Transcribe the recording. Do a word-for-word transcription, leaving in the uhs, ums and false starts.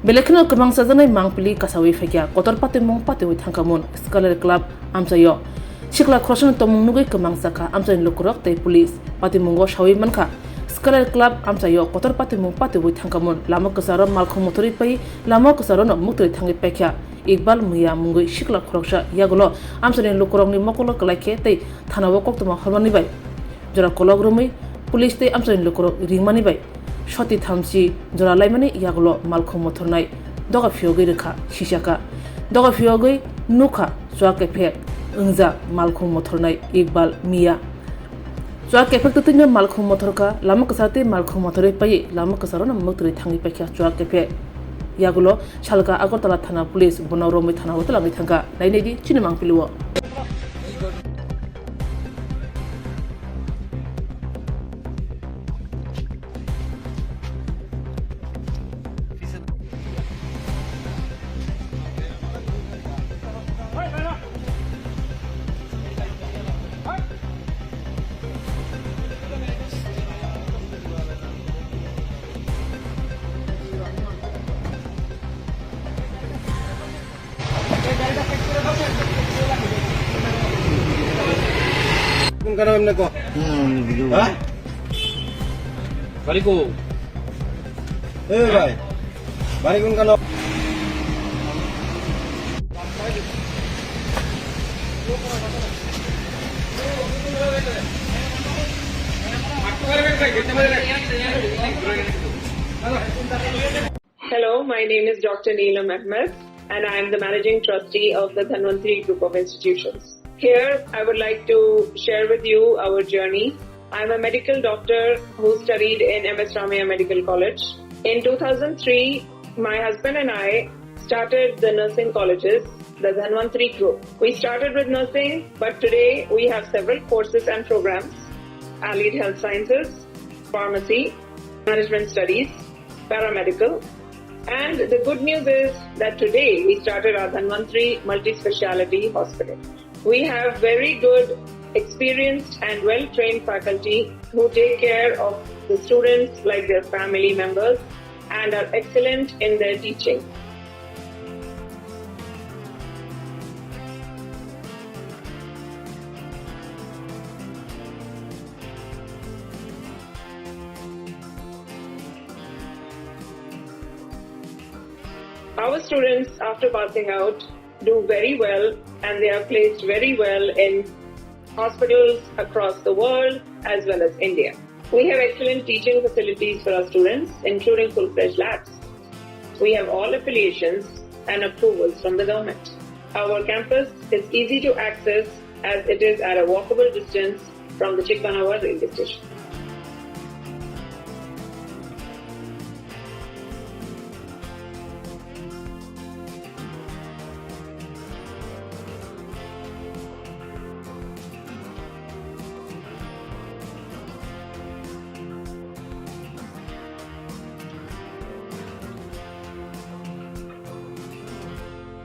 Belai kheno kwmang chajaknai mangpili kasawi phaikha, kotor patimung patiwi thangkha mun Scholar Club amchaio. Sikla khoroksa tongmung nugwi kwmang chakha amchaini lukurok tei police. Patimungo sawi mankha, Scholar Club amchaio kotor patimung patiwi thangkha mun, lama kwcharo malkhung mothorwi pai, lama kwcharono muktwi thangwi paikha. Iqbal Miya mungwi sikla khoroksa yagulo amchaini lukurokni mokolo kwlai khe tei thanao koktwma hormani bai jora kolok romwi police tei amchaini lukurok ringmani bai soti thamchi jora laimani yagulo malkhung mothornai doga phiyogwi rwkha sisaka. Doga phiyogwi nukha chwak kephek wngjak malkhung mothornai Iqbal Miya. Chwak kephek twtwino malkhung mothorkha, lama kwchar tei malkhung mothorwi paiwi lama kwcharono muktwi thangwi paikha chwak kephek. Yagulo salka Agartala thana police bono romwi thanao twlangwi thangkha. Nai naidi chini mangpilio. কোনখানে এমনি ক? হ্যাঁ? বাড়ি কো? এ ভাই, বাড়ি কোনখানে? Hello, my name is Doctor Neelam Ahmed, and I am the Managing Trustee of the Dhanwantri Group of Institutions. Here, I would like to share with you our journey. I'm a medical doctor who studied in M S Ramaiah Medical College. In two thousand three, my husband and I started the nursing colleges, the Dhanwantri Group. We started with nursing, but today we have several courses and programs: Allied Health Sciences, Pharmacy, Management Studies, Paramedical. And the good news is that today we started our Dhanwantri Multi-Speciality Hospital. We have very good, experienced and well-trained faculty who take care of the students like their family members and are excellent in their teaching. Our students, after passing out, do very well and they are placed very well in hospitals across the world as well as India. We have excellent teaching facilities for our students, including full-fledged labs. We have all affiliations and approvals from the government. Our campus is easy to access as it is at a walkable distance from the Chikmanawa railway station.